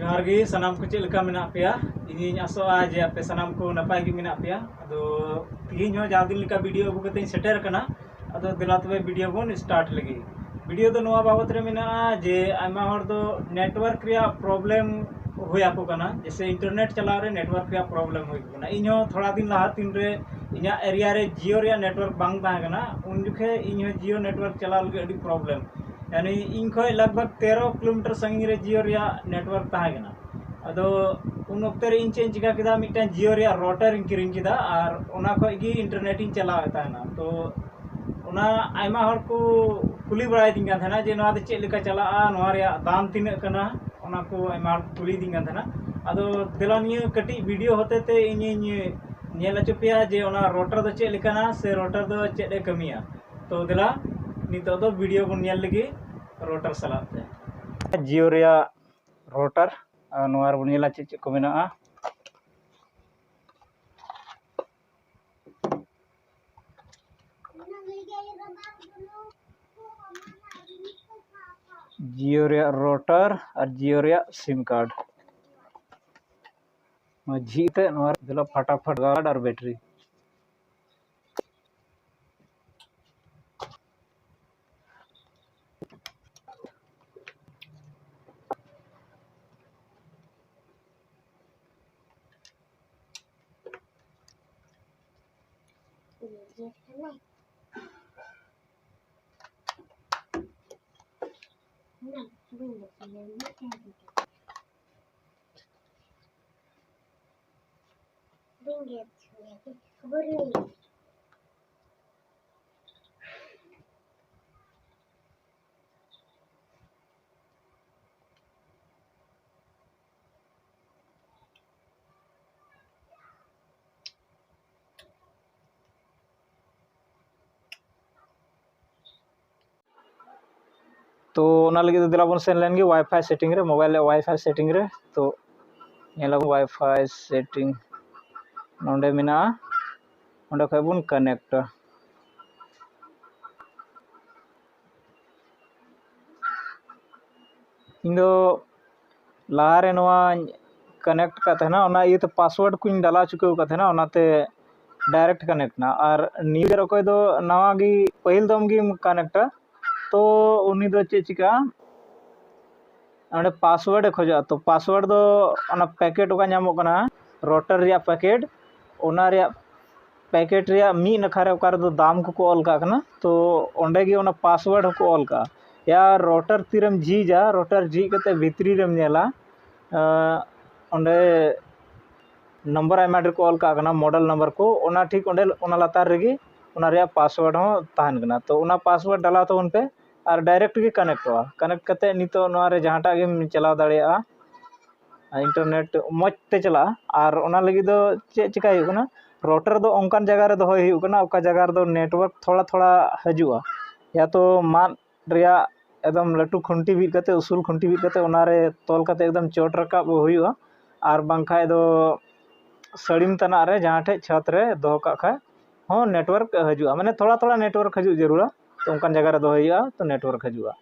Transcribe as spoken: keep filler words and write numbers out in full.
ᱡᱚᱦᱟᱨ ᱜᱮ ᱥᱟᱱᱟᱢ ᱠᱚ, ᱪᱮᱫ ᱞᱮᱠᱟ ᱢᱮᱱᱟᱜ ᱯᱮᱭᱟ? ᱤᱧᱤᱧ ᱟᱥᱚᱜᱼᱟ ᱡᱮ ᱟᱯᱮ ᱥᱟᱱᱟᱢ ᱠᱚ ᱱᱟᱯᱟᱭ ᱜᱮ ᱢᱮᱱᱟᱜ ᱯᱮᱭᱟ᱾ ᱟᱫᱚ ᱛᱮᱦᱮᱧ ᱦᱚᱸ ᱡᱟᱣ ᱫᱤᱱ ᱞᱮᱠᱟ ᱵᱷᱤᱰᱤᱭᱳ ᱟᱹᱜᱩ ᱠᱟᱛᱮᱧ ᱥᱮᱴᱮᱨ ᱟᱠᱟᱱᱟ᱾ ᱟᱫᱚ ᱫᱮᱞᱟ ᱛᱚᱵᱮ ᱵᱷᱤᱰᱤᱭᱳ ᱵᱚᱱ ᱥᱴᱟᱨᱴ ᱞᱮᱜᱮ᱾ ᱵᱷᱤᱰᱤᱭᱳ ᱫᱚ ᱱᱚᱣᱟ ᱵᱟᱵᱚᱛ ᱨᱮ ᱢᱮᱱᱟᱜᱼᱟ ᱡᱮ ᱟᱭᱢᱟ ᱦᱚᱲ ᱫᱚ ᱱᱮᱴᱣᱟᱨᱠ ᱨᱮᱭᱟᱜ ᱯᱨᱚᱵᱞᱮᱢ ᱦᱩᱭ ᱟᱠᱚ ᱠᱟᱱᱟ, ᱡᱮᱥᱮ ᱤᱱᱴᱟᱨᱱᱮᱴ ᱪᱟᱞᱟᱣ ᱨᱮ ᱱᱮᱴᱣᱟᱨᱠ ᱨᱮᱭᱟᱜ ᱯᱨᱚᱵᱞᱮᱢ ᱦᱩᱭ ᱟᱠᱚ ᱠᱟᱱᱟ᱾ ᱤᱧ ᱦᱚᱸ ᱛᱷᱚᱲᱟ ᱫᱤᱱ ᱞᱟᱦᱟ ᱛᱤᱱ ᱨᱮ ᱤᱧᱟᱹᱜ ᱮᱨᱤᱭᱟ ᱨᱮ ᱡᱤᱭᱳ ᱨᱮᱭᱟᱜ ᱱᱮᱴᱣᱟᱨᱠ ᱵᱟᱝ ᱛᱟᱦᱮᱸ ᱠᱟᱱᱟ, ᱩᱱ ᱡᱚᱠᱷᱮᱡ ᱤᱧ ᱦᱚᱸ ᱡᱤᱭᱳ ᱱᱮᱴᱣᱟᱨᱠ ᱪᱟᱞᱟᱣ ᱞᱟᱹᱜᱤᱫ ᱟᱹᱰᱤ ᱯᱨᱚᱵᱞᱮᱢ᱾ ᱭᱟᱱᱤ ᱤᱧ ᱠᱷᱚᱱ ᱞᱟᱜᱽ ᱵᱷᱟᱜᱽ ᱛᱮᱨᱚ ᱠᱤᱞᱳᱢᱤᱴᱟᱨ ᱥᱟᱺᱜᱤᱧ ᱨᱮ ᱡᱤᱭᱳ ᱨᱮᱭᱟᱜ ᱱᱮᱴᱣᱟᱨᱠ ᱛᱟᱦᱮᱸ ᱠᱟᱱᱟ᱾ ᱟᱫᱚ ᱩᱱ ᱚᱠᱛᱮ ᱨᱮ ᱤᱧ ᱪᱮᱫ ᱤᱧ ᱪᱤᱠᱟ ᱠᱮᱫᱟ, ᱢᱤᱫᱴᱟᱝ ᱡᱤᱭᱳ ᱨᱮᱭᱟᱜ ᱨᱟᱣᱴᱟᱨ ᱤᱧ ᱠᱤᱨᱤᱧ ᱠᱮᱫᱟ ᱟᱨ ᱚᱱᱟ ᱠᱷᱚᱱ ᱜᱮ ᱤᱱᱴᱟᱨᱱᱮᱴ ᱤᱧ ᱪᱟᱞᱟᱣᱮᱫ ᱛᱟᱦᱮᱱᱟ᱾ ᱛᱚ ᱚᱱᱟ ᱟᱭᱢᱟ ᱦᱚᱲ ᱠᱚ ᱠᱩᱞᱤ ᱵᱟᱲᱟᱭᱮᱫᱤᱧ ᱠᱟᱱ ᱛᱟᱦᱮᱱᱟ ᱡᱮ ᱱᱚᱣᱟ ᱫᱚ ᱪᱮᱫ ᱞᱮᱠᱟ ᱪᱟᱞᱟᱜᱼᱟ, ᱱᱚᱣᱟ ᱨᱮᱭᱟᱜ ᱫᱟᱢ ᱛᱤᱱᱟᱹᱜ ᱠᱟᱱᱟ, ᱚᱱᱟ ᱠᱚ ᱟᱭᱢᱟ ᱦᱚᱲ ᱠᱚ ᱠᱩᱞᱤᱭᱮᱫᱤᱧ ᱠᱟᱱ ᱛᱟᱦᱮᱱᱟ᱾ ᱟᱫᱚ ᱫᱮᱞᱟ ᱱᱤᱭᱟᱹ ᱠᱟᱹᱴᱤᱡ ᱵᱷᱤᱰᱤᱭᱳ ᱦᱚᱛᱮ ᱛᱮ ᱤᱧᱤᱧ ᱧᱮᱞ ᱦᱚᱪᱚ ᱯᱮᱭᱟ ᱡᱮ ᱚᱱᱟ ᱨᱟᱣᱴᱟᱨ ᱫᱚ ᱪᱮᱫ ᱞᱮᱠᱟᱱᱟ ᱥᱮ ᱨᱟᱣᱴᱟᱨ ᱫᱚ ᱪᱮᱫ ᱮ ᱠᱟᱹᱢᱤᱭᱟ᱾ ᱛᱚ ᱫᱮᱞᱟ ᱱᱤᱛᱚᱜ ᱫᱚ ᱵᱷᱤᱰᱤᱭᱳ ᱵᱚᱱ ᱧᱮᱞ ᱞᱮᱜᱮ ᱨᱟᱣᱴᱟᱨ ᱥᱟᱞᱟᱜ ᱛᱮ᱾ ᱡᱤᱭᱳ ᱨᱮᱭᱟᱜ ᱨᱟᱣᱴᱟᱨ, ᱟᱨ ᱱᱚᱣᱟ ᱨᱮᱵᱚᱱ ᱧᱮᱞᱟ ᱪᱮᱫ ᱪᱮᱫ ᱠᱚ ᱢᱮᱱᱟᱜᱼᱟ᱾ ᱡᱤᱭᱳ ᱨᱮᱭᱟᱜ ᱨᱟᱣᱴᱟᱨ ᱟᱨ ᱡᱤᱭᱳ ᱨᱮᱭᱟᱜ ᱥᱤᱢ ᱠᱟᱨᱰ᱾ ᱱᱚᱣᱟ ᱡᱷᱤᱡ ᱛᱮ ᱱᱚᱣᱟ ᱨᱮ ᱫᱮᱞᱟ ᱯᱷᱟᱴᱟᱯᱷᱟᱴ ᱜᱟᱨᱰ ᱟᱨ ᱵᱮᱴᱨᱤ᱾ ᱛᱚ ᱚᱱᱟ ᱞᱟᱹᱜᱤᱫ ᱫᱚ ᱫᱮᱞᱟ ᱵᱚᱱ ᱥᱮᱱ ᱞᱮᱱ ᱜᱮ ᱣᱟᱭᱯᱷᱟᱭ ᱥᱮᱴᱤᱝ ᱨᱮ, ᱢᱳᱵᱟᱭᱤᱞ ᱨᱮᱭᱟᱜ ᱣᱟᱭᱯᱷᱟᱭ ᱥᱮᱴᱤᱝ ᱨᱮ᱾ ᱛᱚ ᱧᱮᱞ ᱟᱵᱚᱱ ᱣᱟᱭᱯᱷᱟᱭ ᱥᱮᱴᱤᱝ ᱱᱚᱰᱮ ᱢᱮᱱᱟᱜᱼᱟ, ᱚᱸᱰᱮ ᱠᱷᱚᱡ ᱵᱚᱱ ᱠᱟᱱᱮᱠᱴᱟ᱾ ᱤᱧ ᱫᱚ ᱞᱟᱦᱟᱨᱮ ᱱᱚᱣᱟᱧ ᱠᱟᱱᱮᱠᱴ ᱠᱟᱜ ᱛᱟᱦᱮᱱᱟ, ᱚᱱᱟ ᱤᱭᱟᱹᱛᱮ ᱯᱟᱥᱣᱟᱨᱰ ᱠᱚᱧ ᱰᱟᱞᱟᱣ ᱪᱩᱠᱟᱹᱣ ᱟᱠᱟᱫ ᱛᱟᱦᱮᱱᱟ, ᱚᱱᱟᱛᱮ ᱰᱟᱭᱨᱮᱠᱴ ᱠᱟᱱᱮᱠᱴ ᱮᱱᱟ᱾ ᱟᱨ ᱱᱤᱭᱩ ᱤᱭᱟᱨ ᱚᱠᱚᱭ ᱫᱚ ᱱᱟᱣᱟ ᱜᱮ ᱯᱟᱹᱦᱤᱞ ᱫᱚᱢ ᱜᱮᱢ ᱠᱟᱱᱮᱠᱴᱟ, ᱛᱚ ᱩᱱᱤ ᱫᱚ ᱪᱮᱫ ᱪᱤᱠᱟᱹᱜᱼᱟ, ᱚᱸᱰᱮ ᱯᱟᱥᱣᱟᱨᱰ ᱮ ᱠᱷᱚᱡᱚᱜᱼᱟ᱾ ᱛᱚ ᱯᱟᱥᱣᱟᱨᱰ ᱫᱚ ᱚᱱᱟ ᱯᱮᱠᱮᱴ ᱚᱠᱟ ᱧᱟᱢᱚᱜ ᱠᱟᱱᱟ ᱨᱳᱴᱟᱨ ᱨᱮᱭᱟᱜ ᱯᱮᱠᱮᱴ, ᱚᱱᱟ ᱨᱮᱭᱟᱜ ᱯᱮᱠᱮᱴ ᱨᱮᱭᱟᱜ ᱢᱤᱫ ᱱᱟᱠᱷᱟ ᱨᱮ ᱚᱠᱟ ᱨᱮᱫᱚ ᱫᱟᱢ ᱠᱚᱠᱚ ᱚᱞ ᱠᱟᱜ ᱠᱟᱱᱟ, ᱛᱚ ᱚᱸᱰᱮ ᱜᱮ ᱚᱱᱟ ᱯᱟᱥᱣᱟᱨᱰ ᱦᱚᱸᱠᱚ ᱚᱞ ᱠᱟᱜᱼᱟ᱾ ᱭᱟ ᱨᱳᱴᱟᱨ ᱛᱤᱨᱮᱢ ᱡᱷᱤᱡᱟ, ᱨᱳᱴᱟᱨ ᱡᱷᱤᱡ ᱠᱟᱛᱮ ᱵᱷᱤᱛᱨᱤ ᱨᱮᱢ ᱧᱮᱞᱟ, ᱟᱸ, ᱚᱸᱰᱮ ᱱᱚᱢᱵᱚᱨ ᱟᱭᱢᱟ ᱰᱷᱮᱨ ᱠᱚ ᱚᱞ ᱠᱟᱜ ᱠᱟᱱᱟ, ᱢᱚᱰᱮᱞ ᱱᱟᱢᱵᱟᱨ ᱠᱚ, ᱚᱱᱟ ᱴᱷᱤᱠ ᱚᱸᱰᱮ ᱚᱱᱟ ᱞᱟᱛᱟᱨ ᱨᱮᱜᱮ ᱚᱱᱟ ᱨᱮᱭᱟᱜ ᱯᱟᱥᱣᱟᱨᱰ ᱦᱚᱸ ᱛᱟᱦᱮᱱ ᱠᱟᱱᱟ᱾ ᱛᱚ ᱚᱱᱟ ᱯᱟᱥᱣᱟᱨᱰ ᱰᱟᱞᱟᱣ ᱛᱟᱵᱚᱱ ᱯᱮ ᱟᱨ ᱰᱟᱭᱨᱮᱠᱴ ᱜᱮ ᱠᱟᱱᱮᱠᱴᱚᱜᱼᱟ᱾ ᱠᱟᱱᱮᱠᱴ ᱠᱟᱛᱮ ᱱᱤᱛᱚᱜ ᱱᱚᱣᱟ ᱨᱮ ᱡᱟᱦᱟᱸᱴᱟᱜ ᱜᱮᱢ ᱪᱟᱞᱟᱣ ᱫᱟᱲᱮᱭᱟᱜᱼᱟ, ᱤᱱᱴᱟᱨᱱᱮᱴ ᱢᱚᱡᱽ ᱛᱮ ᱪᱟᱞᱟᱜᱼᱟ᱾ ᱟᱨ ᱚᱱᱟ ᱞᱟᱹᱜᱤᱫ ᱫᱚ ᱪᱮᱫ ᱪᱤᱠᱟᱹᱭ ᱦᱩᱭᱩᱜ ᱠᱟᱱᱟ, ᱨᱳᱴᱟᱨ ᱫᱚ ᱚᱱᱠᱟᱱ ᱡᱟᱭᱜᱟ ᱨᱮ ᱫᱚᱦᱚᱭ ᱦᱩᱭᱩᱜ ᱠᱟᱱᱟ ᱚᱠᱟ ᱡᱟᱭᱜᱟ ᱨᱮᱫᱚ ᱱᱮᱴᱣᱟᱨᱠ ᱛᱷᱚᱲᱟ ᱛᱷᱚᱲᱟ ᱦᱤᱡᱩᱜᱼᱟ, ᱭᱟ ᱛᱚ ᱢᱟᱫ ᱨᱮᱭᱟᱜ ᱮᱠᱫᱚᱢ ᱞᱟᱹᱴᱩ ᱠᱷᱩᱱᱴᱤ ᱵᱤᱫ ᱠᱟᱛᱮ, ᱩᱥᱩᱞ ᱠᱷᱩᱱᱴᱤ ᱵᱤᱫ ᱠᱟᱛᱮ ᱚᱱᱟᱨᱮ ᱛᱚᱞ ᱠᱟᱛᱮ ᱮᱠᱫᱚᱢ ᱪᱚᱴ ᱨᱟᱠᱟᱵ ᱦᱩᱭᱩᱜᱼᱟ᱾ ᱟᱨ ᱵᱟᱝᱠᱷᱟᱡ ᱫᱚ ᱥᱟᱹᱲᱤᱢ ᱛᱟᱱᱟᱜ ᱨᱮ ᱡᱟᱦᱟᱸ ᱴᱷᱮᱡ ᱪᱷᱟᱛ ᱨᱮ ᱫᱚᱦᱚ ᱠᱟᱜ ᱠᱷᱟᱡ ᱦᱚᱸ ᱱᱮᱴᱣᱟᱨᱠ ᱦᱤᱡᱩᱜᱼᱟ, ᱢᱟᱱᱮ ᱛᱷᱚᱲᱟ ᱛᱷᱚᱲᱟ ᱱᱮᱴᱣᱟᱨᱠ ᱦᱤᱡᱩᱜ ᱡᱟᱹᱨᱩᱲᱟ᱾ ᱛᱚ ᱚᱱᱠᱟᱱ ᱡᱟᱭᱜᱟ ᱨᱮ ᱫᱚᱦᱚᱭ ᱦᱩᱭᱩᱜᱼᱟ, ᱛᱚ ᱱᱮᱴᱣᱟᱨᱠ ᱦᱤᱡᱩᱜᱼᱟ᱾